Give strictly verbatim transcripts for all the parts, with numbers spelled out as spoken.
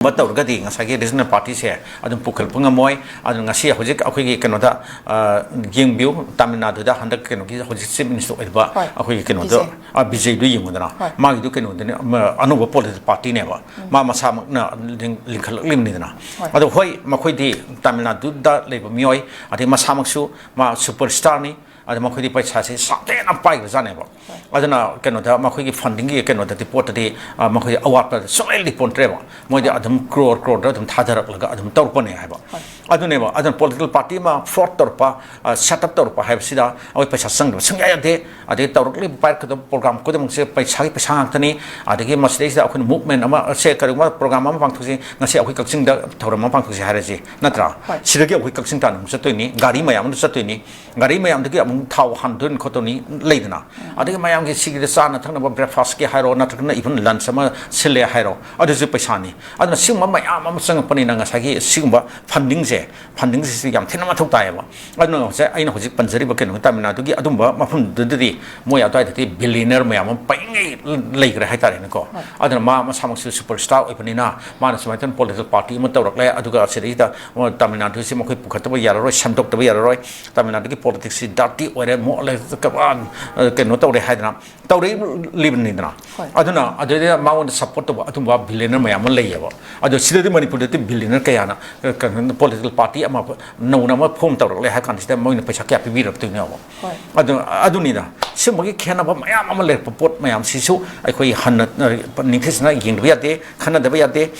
ꯇꯧꯔꯒꯗꯤ ꯉꯁꯥꯏꯒꯤ regional partyꯁꯦ ꯑꯗꯨꯝ ꯄꯨꯈꯠꯄ ꯉꯝꯃꯣꯏ꯫ ꯑꯗꯨꯅ ꯉꯁꯤ ꯍꯧꯖꯤꯛ ꯑꯩꯈꯣꯏꯒꯤ ꯀꯩꯅꯣꯗ, ꯑ, ꯌꯦꯡꯕꯤꯌꯨ, ꯇꯥꯃꯤꯜ ꯅꯥꯗꯨꯗ ꯍꯟꯗꯛ ꯀꯩꯅꯣꯒꯤ ꯍꯧꯖꯤꯛ chief minister ꯑꯣꯏꯔꯤꯕ, ꯍꯣꯏ, ꯑꯩꯈꯣꯏꯒꯤ ꯀꯩꯅꯣꯗꯣ, ꯕꯤꯖꯦ꯫ ꯑ, ꯕꯤꯖꯦꯗꯨ ꯌꯦꯡꯉꯨꯗꯅ, ꯍꯣꯏ꯫ ꯃꯥꯒꯤꯗꯨ ꯀꯩꯅꯣꯗꯨꯅꯤ, ꯑꯃ, ꯑꯅꯧꯕ political partyꯅꯦꯕ꯫ ꯎꯝ꯫ ꯃꯥ ꯃꯁꯥꯃꯛꯅ ꯂꯤꯡ-, ꯂꯤꯡꯈꯠꯂꯛꯂꯤꯕꯅꯤꯗꯅ꯫ ꯍꯣꯏ꯫ ꯑꯗꯣ ꯍꯣꯏ, ꯃꯈꯣꯏꯗꯤ ꯇꯥꯃꯤꯜ ꯅꯥꯗꯨꯗ ꯂꯩꯕ ꯃꯤꯑꯣꯏ, ꯑꯗꯩ ꯃꯁꯥꯃꯛꯁꯨ ꯃꯥ superstarꯅꯤ꯫ ꯑꯗ ꯃꯈꯣꯏꯗꯤ ꯄꯩꯁꯥꯁꯦ ꯁꯥꯊꯦꯅ ꯄꯥꯏꯈ꯭ꯔꯖꯥꯠꯅꯦꯕ꯫ ꯍꯣꯏ꯫ ꯑꯗꯨꯅ ꯀꯩꯅꯣꯗ, ꯃꯈꯣꯏꯒꯤ fundingꯒꯤ ꯀꯩꯅꯣꯗꯗꯤ, ꯄꯣꯠꯇꯗꯤ, ꯑ, ꯃꯈꯣꯏꯗꯤ ꯑꯋꯥꯠꯄ ꯁꯨꯡꯂꯩ ꯂꯩꯄꯣꯟꯇ꯭ꯔꯦꯕ꯫ ꯃꯣꯏꯗꯤ, ꯍꯣꯏ꯫ ꯑꯗꯨꯝ crore crore ꯑꯗꯨꯝ ꯊꯥꯗꯔꯛꯂꯒ ꯑꯗꯨꯝ ꯇꯧꯔꯛꯄꯅꯦ ꯍꯥꯏꯕ꯫ ꯍꯣꯏ꯫ ꯑꯗꯨꯅꯦꯕ, ꯑꯗꯨꯅ political party ꯑꯃ float ꯇꯧꯔꯛꯄ, ꯑ, set up ꯇꯧꯔꯛꯄ ꯍꯥꯏꯕꯁꯤꯗ ꯑꯩꯈꯣꯏ ꯄꯩꯁꯥ ꯆꯪꯗꯕ ꯁꯨꯡꯌꯥ ꯌꯥꯗꯦ꯫ ꯑꯗꯩ ꯇꯧꯔꯛꯂꯤꯕ ꯄꯥꯏꯔꯛꯀꯗꯕ program ꯈꯨꯗꯤꯡꯃꯛꯁꯦ ꯄꯩꯁꯥꯒꯤ ꯄꯩꯁꯥ ꯉꯥꯛꯇꯅꯤ꯫ ꯑꯗꯒꯤ ꯃꯁꯤꯗꯩꯁꯤꯗ ꯑꯩꯈꯣꯏꯅ movement ꯑꯃ, ꯁꯦ, ꯀꯔꯤꯒꯨꯝꯕ program ꯑꯃ ꯄꯥꯡꯊꯣꯛꯁꯤ, ꯉꯁꯤ ꯑꯩꯈꯣꯏ ꯀꯛꯆꯤꯡꯗ ꯊꯧꯔꯝ ꯑꯃ ꯄꯥꯡꯊꯣꯛꯁꯤ ꯍꯥꯏꯔꯁꯤ, ꯅꯠꯇ꯭ꯔꯥ? ꯍꯣꯏ꯫ ꯁꯤꯗꯒꯤ ꯑꯩꯈꯣꯏ ꯀꯛꯆꯤꯡ ꯇꯥꯟꯅ ꯑꯃꯨꯛ ꯆꯠꯇꯣꯏꯅꯤ, ꯒꯥꯔꯤ ꯃꯌꯥꯝ ꯑꯃ ꯆꯠꯇꯣꯏꯅꯤ, ꯒꯥꯔꯤ ꯃꯌꯥꯝꯗꯒꯤ ꯑꯃꯨꯛ ꯊꯥꯎ ꯍꯥꯟꯗꯣꯏꯅꯤ ꯈꯣꯠꯇꯣꯏꯅꯤ ꯂꯩꯗꯅ꯫ ꯎꯝ꯫ ꯑꯗꯒꯤ ꯃꯌꯥꯝꯒꯤ ꯁꯤꯒꯤꯗ ꯆꯥꯅ ꯊꯛꯅꯕ breakfastꯀꯤ ꯍꯥꯏꯔꯣ, ꯅꯠꯇ꯭ꯔꯒꯅ even lunch ꯑꯃ ꯁꯤꯜꯂꯦ ꯍꯥꯏꯔꯣ, ꯑꯗꯨꯁꯨ ꯄꯩꯁꯥꯅꯤ꯫ ꯑꯗꯨꯅ ꯁꯤꯒꯨꯝꯕ ꯃꯌꯥꯝ ꯑꯃ ꯆꯪꯉꯛꯄꯅꯤꯅ ꯉꯁꯥꯏꯒꯤ ꯁꯤꯒꯨꯝꯕ fundingꯁꯦ, fundingꯁꯤꯁꯨ ꯌꯥꯝ ꯊꯤꯅ ꯃꯊꯧ ꯇꯥꯏꯌꯦꯕ꯫ ꯑꯗꯨꯅ ꯉꯁꯥꯏ ꯑꯩꯅ ꯍꯧꯖꯤꯛ ꯄꯟꯖꯔꯤꯕ ꯀꯩꯅꯣꯒꯤ ꯇꯥꯃꯤꯜ ꯅꯥꯗꯨꯒꯤ ꯑꯗꯨꯝꯕ ꯃꯐꯝꯗꯨꯗꯗꯤ ꯃꯣꯏ ꯑꯗꯨꯋꯥꯏꯗꯗꯤ billionaire ꯃꯌꯥꯝ ꯑꯃ ꯄꯩꯉꯩ ꯂꯩꯈ꯭ꯔꯦ ꯍꯥꯏꯇꯥꯔꯦꯅꯦꯀꯣ꯫ ꯍꯣꯏ꯫ ꯑꯗꯨꯅ ꯃꯥ ꯃꯁꯥꯃꯛꯁꯨ superstar ꯑꯣꯏꯕꯅꯤꯅ ꯃꯥꯅ ꯁꯨꯃꯥꯏꯅ ꯇꯧꯅ political party ꯑꯃ ꯇꯧꯔꯛꯂꯦ, ꯑꯗꯨꯒ ꯁꯤꯗꯩꯁꯤꯗ ꯇꯥꯃꯤꯜ ꯅꯥꯗꯨꯁꯤ ꯃꯈꯣꯏ ꯄꯨꯈꯠꯇꯕ ꯌꯥꯔꯔꯣꯏ, ꯁꯦꯝꯗꯣꯛꯇꯕ ꯌꯥꯔꯔꯣꯏ, ꯇꯥꯃꯤꯜ ꯅꯥꯗꯨꯒꯤ politicsꯁꯤ dirty ꯑꯣꯏꯔꯦ, ꯃꯣꯠꯂꯦ, ꯀ-, ꯑ, ꯀꯩꯅꯣ ꯇꯧꯔꯦ ꯍꯥꯏꯗꯅ ꯇꯧꯔꯛꯂꯤꯕꯅꯤꯗꯅ꯫ ꯍꯣꯏ꯫ ꯑꯗꯨꯅ ꯑꯗꯨꯗꯩꯗ ꯃꯉꯣꯟꯗ support ꯇꯧꯕ ꯑꯗꯨꯝꯕ billionaire ꯃꯌꯥꯝ ꯑꯃ ꯂꯩꯌꯦꯕ꯫ ꯑꯗꯣ ꯁꯤꯗꯗꯤ ꯃꯅꯤꯄꯨꯔꯗꯗꯤ billionaire ꯀꯌꯥꯅ, ꯑ, ꯀꯩꯅꯣ, political party ꯑꯃ ꯅꯧꯅ ꯑꯃ form ꯇꯧꯔꯛꯂꯦ ꯍꯥꯏ ꯀꯥꯟꯁꯤꯗ ꯃꯣꯏꯅ ꯄꯩꯁꯥ ꯀꯌꯥ ꯄꯤꯕꯤꯔꯛꯇꯣꯏꯅꯣꯕ? ꯍꯣꯏ꯫ ꯑꯗꯨ, ꯑꯗꯨꯅꯤꯗ꯫ ꯁꯤꯒꯨꯝꯕꯒꯤ ꯈꯦꯠꯅꯕ ꯃꯌꯥꯝ ꯑꯃ ꯂꯩꯔꯛꯄ ꯄꯣꯠ ꯃꯌꯥꯝꯁꯤꯁꯨ ꯑꯩꯈꯣꯏ ꯍꯟꯅ, ꯑ, ꯅꯤꯡꯊꯤꯖꯅ ꯌꯦꯡꯗꯕ ꯌꯥꯗꯦ, ꯈꯟꯅꯗꯕ ꯌꯥꯗꯦ꯫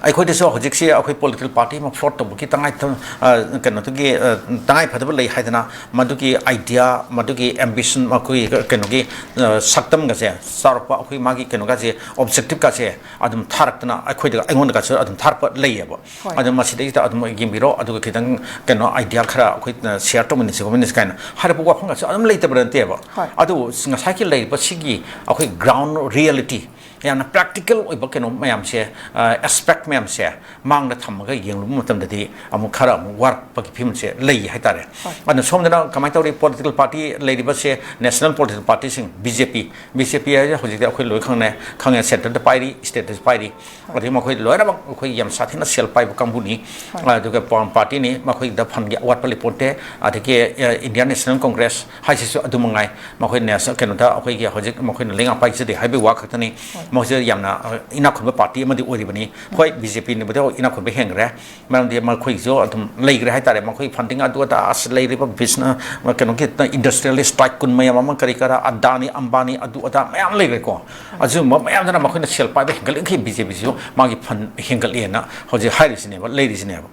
ꯑꯩꯈꯣꯏꯗꯁꯨ ꯍꯧꯖꯤꯛꯁꯤ ꯑꯩꯈꯣꯏ political party ꯑꯃ float ꯇꯧꯕꯒꯤ ꯇꯉꯥꯏ ꯊ-, ꯑ, ꯀꯩꯅꯣꯗꯨꯒꯤ, ꯑ, ꯇꯉꯥꯏ ꯐꯗꯕ ꯂꯩ ꯍꯥꯏꯗꯅ ꯃꯗꯨꯒꯤ idea, ꯃꯗꯨꯒꯤ ambition, ꯃꯈꯣꯏꯒꯤ ꯀꯩꯅꯣꯒꯤ, ꯑ, ꯁꯛꯇꯝꯒꯁꯦ ꯆꯥꯎꯔꯛꯄ, ꯑꯩꯈꯣꯏ ꯃꯥꯒꯤ ꯀꯩꯅꯣꯒꯁꯦ, objectiveꯀꯁꯦ ꯑꯗꯨꯝ ꯊꯥꯔꯛꯇꯅ ꯑꯩꯈꯣꯏꯗ, ꯑꯩꯉꯣꯟꯗꯒꯁꯨ ꯑꯗꯨꯝ ꯊꯥꯔꯛꯄ ꯂꯩꯌꯦꯕ꯫ ꯍꯣꯏ꯫ ꯑꯗꯨ ꯃꯁꯤꯗꯩꯁꯤꯗ ꯑꯗꯨꯝ ꯌꯦꯡꯕꯤꯔꯣ, ꯑꯗꯨꯒ ꯈꯤꯇꯪ ꯀꯩꯅꯣ idea ꯈꯔ ꯑꯩꯈꯣꯏ, ꯑ, share ꯇꯧꯃꯤꯟꯅꯁꯤ ꯈꯣꯠꯃꯤꯟꯅꯁꯤ ꯀꯥꯏꯅ ꯍꯥꯏꯔꯛꯄ ꯋꯥꯐꯝꯒꯁꯨ ꯑꯗꯨꯝ ꯂꯩꯇꯕ ꯅꯠꯇꯦꯕ꯫ ꯍꯣꯏ꯫ ꯑꯗꯨꯕꯨ ꯉꯁꯥꯏꯒꯤ ꯂꯩꯔꯤꯕ ꯁꯤꯒꯤ ꯑꯩꯈꯣꯏ ground reality, ꯌꯥꯝꯅ practical ꯑꯣꯏꯕ ꯀꯩꯅꯣ ꯃꯌꯥꯝꯁꯦ, ꯑꯦꯁꯄꯦꯛ ꯃꯌꯥꯝꯁꯦ ꯃꯥꯡꯗ ꯊꯝꯃꯒ ꯌꯦꯡꯂꯨꯕ ꯃꯇꯝꯗꯗꯤ ꯑꯃꯨꯛ ꯈꯔ ꯑꯃꯨꯛ ꯋꯥꯔꯛꯄꯒꯤ ꯐꯤꯕꯝꯁꯦ ꯂꯩ ꯍꯥꯏꯇꯥꯔꯦ꯫ ꯍꯣꯏ꯫ ꯑꯗꯨꯅ ꯁꯣꯝꯗꯅ ꯀꯃꯥꯏꯅ ꯇꯧꯔꯤ, ꯄꯣꯂꯤꯇꯤꯀꯦꯜ ꯄꯥꯔꯇꯤ ꯂꯩꯔꯤꯕꯁꯦ, ꯅꯦꯁꯅꯦꯜ ꯄꯣꯂꯤꯇꯤꯀꯦꯜ ꯄꯥꯔꯇꯤꯁꯤꯡ, ꯕꯤ ꯖꯦ ꯄꯤ, ꯕꯤ ꯖꯦ ꯄꯤ ꯍꯥꯏꯁꯦ ꯍꯧꯖꯤꯛꯇꯤ ꯑꯩꯈꯣꯏ ꯂꯣꯏ ꯈꯪꯅꯩ, ꯈꯪꯉꯦ, ꯁꯦꯟꯇꯔꯗ ꯄꯥꯏꯔꯤ, ꯁ꯭ꯇꯦꯠꯇꯁꯨ ꯄꯥꯏꯔꯤ꯫ ꯑꯗꯒꯤ ꯃꯈꯣꯏ ꯂꯣꯏꯅꯃꯛ ꯑꯩꯈꯣꯏ ꯌꯥꯝ ꯁꯥꯊꯤꯅ ꯁꯦꯜ ꯄꯥꯏꯕ ꯀꯥꯡꯕꯨꯅꯤ꯫ ꯑꯗꯨꯒ ꯄꯥꯔꯇꯤꯅꯤ, ꯃꯈꯣꯏꯗ ꯐꯟꯒꯤ ꯑꯋꯥꯠꯄ ꯂꯩꯄꯣꯟꯇꯦ꯫ ꯑꯗꯒꯤ ꯏꯟꯗꯤꯌꯥꯟ ꯅꯦꯁꯅꯦꯜ ꯀꯣꯡꯒ꯭ꯔꯦꯁ ꯍꯥꯏꯁꯤꯁꯨ ꯑꯗꯨ ꯃꯉꯥꯏ, ꯃꯈꯣꯏꯅ ꯀꯩꯅꯣꯗ ꯑꯩꯈꯣꯏꯒꯤ ꯍꯧꯖꯤꯛ ꯃꯈꯣꯏꯅ ꯂꯩꯉꯥꯛ ꯄꯥꯏꯖꯗꯦ ꯍꯥꯏꯕꯒꯤ ꯋꯥ ꯈꯛꯇꯅꯤ꯫ ꯃꯈꯣꯏꯁꯦ ꯌꯥꯝꯅ ꯏꯅꯥꯛ ꯈꯨꯟꯕ ꯄꯥꯔꯇꯤ ꯑꯃꯗꯤ ꯑꯣꯏꯔꯤꯕꯅꯤ꯫ ꯍꯣꯏ, ꯕꯤ ꯖꯦ ꯄꯤꯅꯕꯨꯗꯤ ꯏꯅꯥꯛ ꯈꯨꯟꯕ ꯍꯦꯟꯈ꯭ꯔꯦ, ꯃꯔꯝꯗꯤ ꯃꯈꯣꯏꯒꯤꯁꯨ ꯑꯗꯨꯝ ꯂꯩꯈ꯭ꯔꯦ ꯍꯥꯏꯇꯥꯔꯦ꯫ ꯃꯈꯣꯏ ꯐꯟꯗꯤꯡ ꯑꯗꯨ ꯑꯗꯥ, ꯑꯁ, ꯂꯩꯔꯤꯕ ꯕꯤꯖꯤꯅꯦꯁ, ꯀꯩꯅꯣꯒꯤ ꯏꯟꯗꯁꯇ꯭ꯔꯤꯌꯦꯂꯤꯁ ꯇꯥꯏꯀꯨꯟ ꯃꯌꯥꯝ ꯑꯃ, ꯀꯔꯤ ꯀꯔꯥ, ꯑꯗꯥꯅꯤ, ꯑꯝꯕꯥꯅꯤ, ꯑꯗꯨ ꯑꯗꯥ ꯃꯌꯥꯝ ꯂꯩꯈ꯭ꯔꯦꯀꯣ꯫ ꯑꯗꯨꯒꯨꯝꯕ ꯃꯌꯥꯝꯗꯨꯅ ꯃꯈꯣꯏꯅ ꯁꯦꯜ ꯄꯥꯏꯕ ꯍꯦꯟꯒꯠꯂꯤꯈꯩ ꯕꯤ ꯖꯦ ꯄꯤꯁꯤꯁꯨ ꯃꯥꯒꯤ ꯐꯟ ꯍꯦꯟꯒꯠꯂꯦꯅ ꯍꯧꯖꯤꯛ ꯍꯥꯏꯔꯤꯁꯤꯅꯦꯕ, ꯂꯩꯔꯤꯁꯤꯅꯦꯕ꯫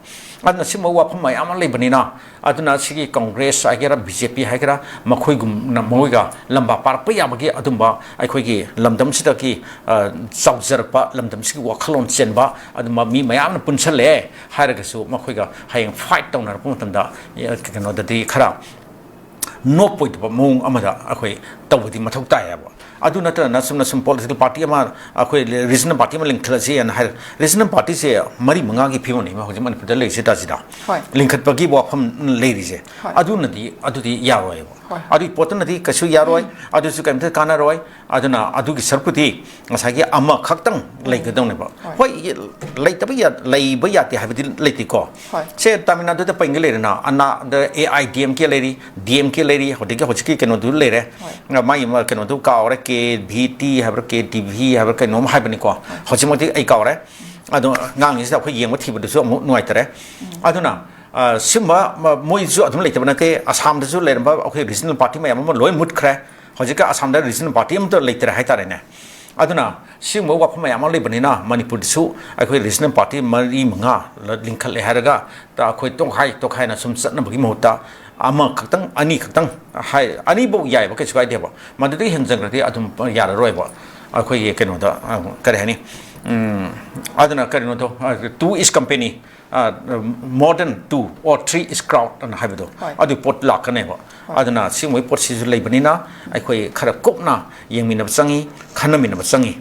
ꯑꯗꯨꯅ ꯁꯤꯒꯨꯝꯕ ꯋꯥꯐꯝ ꯃꯌꯥꯝ ꯑꯃ ꯂꯩꯕꯅꯤꯅ, ꯑꯗꯨꯅ ꯁꯤꯒꯤ ꯀꯪꯒ꯭ꯔꯦꯁ ꯍꯥꯏꯒꯦꯔꯥ, ꯕꯤ ꯖꯦ ꯄꯤ ꯍꯥꯏꯒꯦꯔꯥ, ꯃꯈꯣꯏꯒꯨꯝꯅ ꯃꯣꯏꯒ ꯂꯝꯕꯥ ꯄꯥꯔꯛꯄ ꯌꯥꯕꯒꯤ ꯑꯗꯨꯝꯕ ꯑꯩꯈꯣꯏꯒꯤ ꯂꯝꯗꯝꯁꯤꯗꯒꯤ, ꯑ, ꯆꯥꯎꯖꯔꯛꯄ ꯂꯝꯗꯝꯁꯤꯒꯤ ꯋꯥꯈꯜꯂꯣꯟ ꯆꯦꯟꯕ ꯑꯗꯨꯝꯕ ꯃꯤ ꯃꯌꯥꯝꯅ ꯄꯨꯟꯁꯜꯂꯛꯑꯦ ꯍꯥꯏꯔꯒꯁꯨ, ꯃꯈꯣꯏꯒ ꯍꯌꯦꯡ ꯐꯥꯏꯠ ꯇꯧꯅꯔꯛꯄ ꯃꯇꯝꯗ, ꯑ, ꯀꯩꯅꯣꯗꯗꯤ ꯈꯔ ꯅꯣꯞꯄꯣꯏꯗꯕ ꯃꯑꯣꯡ ꯑꯃꯗ ꯑꯩꯈꯣꯏ ꯇꯧꯕꯗꯤ ꯃꯊꯧ ꯇꯥꯏꯌꯦꯕ꯫ ꯑꯗꯨ ꯅꯠꯇꯅ ꯁꯨꯝꯅ ꯁꯨꯝ ꯄꯣꯂꯤꯇꯤꯀꯦꯜ ꯄꯥꯔꯇꯤ ꯑꯃ, ꯑꯩꯈꯣꯏ ꯔꯤꯖꯅꯦꯜ ꯄꯥꯔꯇꯤ ꯑꯃ ꯂꯤꯡꯈꯠꯂꯁꯤ ꯍꯥꯏꯅ ꯍꯥꯏꯔ, ꯔꯤꯖꯅꯦꯜ ꯄꯥꯔꯇꯤꯁꯦ ꯃꯔꯤ ꯃꯉꯥꯒꯤ ꯐꯤꯕꯝꯅꯤ ꯍꯧꯖꯤꯛ ꯃꯅꯤꯄꯨꯔꯗ ꯂꯩꯔꯤꯁꯦ, ꯇꯥꯖꯤꯗ꯫ ꯍꯣꯏ꯫ ꯂꯤꯡꯈꯠꯄꯒꯤ ꯋꯥꯐꯝ ꯂꯩꯔꯤꯁꯦ꯫ ꯍꯣꯏ꯫ ꯑꯗꯨꯅꯗꯤ, ꯑꯗꯨꯗꯤ ꯌꯥꯔꯣꯏꯕ꯫ ꯍꯣꯏ꯫ ꯑꯗꯨꯒꯤ ꯄꯣꯠꯇꯨꯅꯗꯤ ꯀꯩꯁꯨ ꯌꯥꯔꯣꯏ, ꯑꯗꯨꯁꯨ ꯀꯩꯝꯇ ꯀꯥꯟꯅꯔꯣꯏ꯫ ꯑꯗꯨꯅ ꯑꯗꯨꯒꯤ ꯁꯔꯨꯛꯄꯨꯗꯤ ꯉꯁꯥꯏꯒꯤ ꯑꯃꯈꯛꯇꯪ ꯂꯩꯒꯗꯧꯅꯦꯕ꯫ ꯍꯣꯏ꯫ ꯍꯣꯏ, ꯂꯩꯇꯕ ꯌꯥ-, ꯂꯩꯕ ꯌꯥꯗꯦ ꯍꯥꯏꯕꯗꯤ ꯂꯩꯇꯦꯀꯣ꯫ ꯍꯣꯏ꯫ ꯁꯦ, ꯇꯥꯃꯤꯜ ꯅꯥꯗꯨꯗ ꯄꯩꯉꯩ ꯂꯩꯔꯦꯅ, ꯑꯅꯥ, ꯑꯦ ꯑꯥꯏ ꯗꯤ ꯑꯦꯝ ꯀꯦ ꯂꯩꯔꯤ, ꯗꯤ ꯑꯦꯝ ꯀꯦ ꯂꯩꯔꯤ, ꯑꯗꯒꯤ ꯍꯧꯖꯤꯛꯀꯤ ꯀꯩꯅꯣꯗꯨ ꯂꯩꯔꯦ꯫ ꯍꯣꯏ꯫ ꯃꯥꯒꯤ ꯃ-, ꯀꯩꯅꯣꯗꯨ ꯀꯥꯎꯔꯦ, ꯀꯦ ꯚꯤ ꯇꯤ ꯍꯥꯏꯕ꯭ꯔꯥ, ꯀꯦ ꯇꯤ ꯚꯤ ꯍꯥꯏꯕ꯭ꯔꯥ, ꯀꯩꯅꯣꯝ ꯍꯥꯏꯕꯅꯤꯀꯣ꯫ ꯍꯧꯖꯤꯛꯃꯛꯇꯤ ꯑꯩ ꯀꯥꯎꯔꯦ꯫ ꯑꯗꯣ ꯉꯥꯡꯉꯤꯁꯤꯗ ꯑꯩꯈꯣꯏ ꯌꯦꯡꯕ ꯊꯤꯕꯗꯁꯨ ꯑꯃꯨꯛ ꯅꯨꯡꯉꯥꯏꯇꯔꯦ꯫ ꯑꯗꯨꯅ, ꯑ, ꯁꯤꯒꯨꯝꯕ ꯃ-, ꯃꯣꯏꯁꯨ ꯑꯗꯨꯝ ꯂꯩꯇꯕ ꯅꯠꯇꯦ꯫ ꯑꯁꯥꯝꯗꯁꯨ ꯂꯩꯔꯝꯕ ꯑꯩꯈꯣꯏ ꯔꯤꯖꯅꯦꯜ ꯄꯥꯔꯇꯤ ꯃꯌꯥꯝ ꯑꯃ ꯂꯣꯏ ꯃꯨꯠꯈ꯭ꯔꯦ꯫ ꯍꯧꯖꯤꯛꯀ ꯑꯁꯥꯝꯗ ꯔꯤꯖꯅꯦꯜ ꯄꯥꯔꯇꯤ ꯑꯃꯠꯇ ꯂꯩꯇ꯭ꯔꯦ ꯍꯥꯏꯇꯥꯔꯦꯅꯦ꯫ ꯑꯗꯨꯅ ꯁꯤꯒꯨꯝꯕ ꯋꯥꯐꯝ ꯃꯌꯥꯝ ꯑꯃ ꯂꯩꯕꯅꯤꯅ ꯃꯅꯤꯄꯨꯔꯗꯁꯨ ꯑꯩꯈꯣꯏ ꯔꯤꯖꯅꯦꯜ ꯄꯥꯔꯇꯤ ꯃꯔꯤ ꯃꯉꯥ ꯂ-, ꯂꯤꯡꯈꯠꯂꯦ ꯍꯥꯏꯔꯒ ꯇ-, ꯑꯩꯈꯣꯏ ꯇꯣꯈꯥꯏ ꯇꯣꯈꯥꯏꯅ ꯁꯨꯝ ꯆꯠꯅꯕꯒꯤ ꯃꯍꯨꯠꯇ ꯑꯃꯈꯛꯇꯪ, ꯑꯅꯤꯈꯛꯇꯪ ꯍꯥꯏ, ꯑꯅꯤꯐꯧ ꯌꯥꯏꯑꯕ, ꯀꯩꯁꯨ ꯀꯥꯏꯗꯦꯕ꯫ ꯃꯗꯨꯗꯒꯤ ꯍꯦꯟꯖꯈ꯭ꯔꯗꯤ ꯑꯗꯨꯝ ꯌꯥꯔꯔꯣꯏꯕ꯫ ꯑꯩꯈꯣꯏꯒꯤ ꯀꯩꯅꯣꯗ, ꯑ, ꯀꯔꯤ ꯍꯥꯏꯅꯤ? ꯎꯝ, ꯑꯗꯨꯅ ꯀꯔꯤꯅꯣꯗꯣ, ꯑ, two is company, ꯑ, more than two or three is crowd ꯑꯅ ꯍꯥꯏꯕꯗꯣ, ꯍꯣꯏ꯫ ꯑꯗꯨ ꯄꯣꯠ ꯂꯥꯛꯀꯅꯦꯕ꯫ ꯍꯣꯏ꯫ ꯑꯗꯨꯅ ꯁꯤꯒꯨꯝꯕꯒꯤ ꯄꯣꯠꯁꯤꯁꯨ ꯂꯩꯕꯅꯤꯅ ꯑꯩꯈꯣꯏ ꯈꯔ ꯀꯨꯞꯅ ꯌꯦꯡꯃꯤꯟꯅꯕ ꯆꯪꯉꯤ, ꯈꯟꯅꯃꯤꯟꯅꯕ ꯆꯪꯉꯤ꯫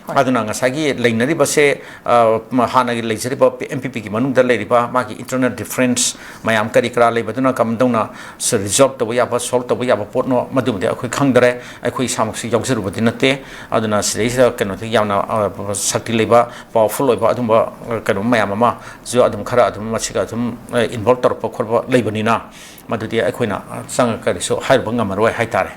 ꯑꯗꯨꯅ ꯉꯁꯥꯏꯒꯤ ꯂꯩꯅꯔꯤꯕꯁꯦ, ꯑ, ꯃ-, ꯍꯥꯟꯅꯒꯤ ꯂꯩꯖꯔꯤꯕ ꯑꯦꯝ ꯄꯤ ꯄꯤꯒꯤ ꯃꯅꯨꯡꯗ ꯂꯩꯔꯤꯕ ꯃꯥꯒꯤ internal difference ꯃꯌꯥꯝ ꯀꯔꯤ ꯀꯔꯥ ꯂꯩꯕꯗꯨꯅ ꯀꯝꯗꯧꯅ ꯁ-, resolve ꯇꯧꯕ ꯌꯥꯕ, solve ꯇꯧꯕ ꯌꯥꯕ ꯄꯣꯠꯅꯣ, ꯃꯗꯨꯃꯗꯤ ꯑꯩꯈꯣꯏ ꯈꯪꯗꯔꯦ꯫ ꯑꯩꯈꯣꯏ ꯏꯁꯥꯃꯛꯁꯨ ꯌꯥꯎꯖꯔꯨꯕꯗꯤ ꯅꯠꯇꯦ꯫ ꯑꯗꯨꯅ ꯁꯤꯗꯩꯁꯤꯗ ꯀꯩꯅꯣꯗꯤ ꯌꯥꯝꯅ, ꯑ, ꯁꯛꯇꯤ ꯂꯩꯕ, powerful ꯑꯣꯏꯕ ꯑꯗꯨꯝꯕ, ꯑ, ꯀꯩꯅꯣ ꯃꯌꯥꯝ ꯑꯃꯁꯨ ꯑꯗꯨꯝ ꯈꯔ ꯑꯗꯨꯝ ꯃꯁꯤꯒ ꯑꯗꯨꯝ, ꯑ, involve ꯇꯧꯔꯛꯄ ꯈꯣꯠꯄ ꯂꯩꯕꯅꯤꯅ, ꯃꯗꯨꯗꯤ ꯑꯩꯈꯣꯏꯅ, ꯑ, ꯆꯪꯉ ꯀꯔꯤꯁꯨ ꯍꯥꯏꯔꯨꯕ ꯉꯝꯃꯔꯣꯏ ꯍꯥꯏꯇꯥꯔꯦ꯫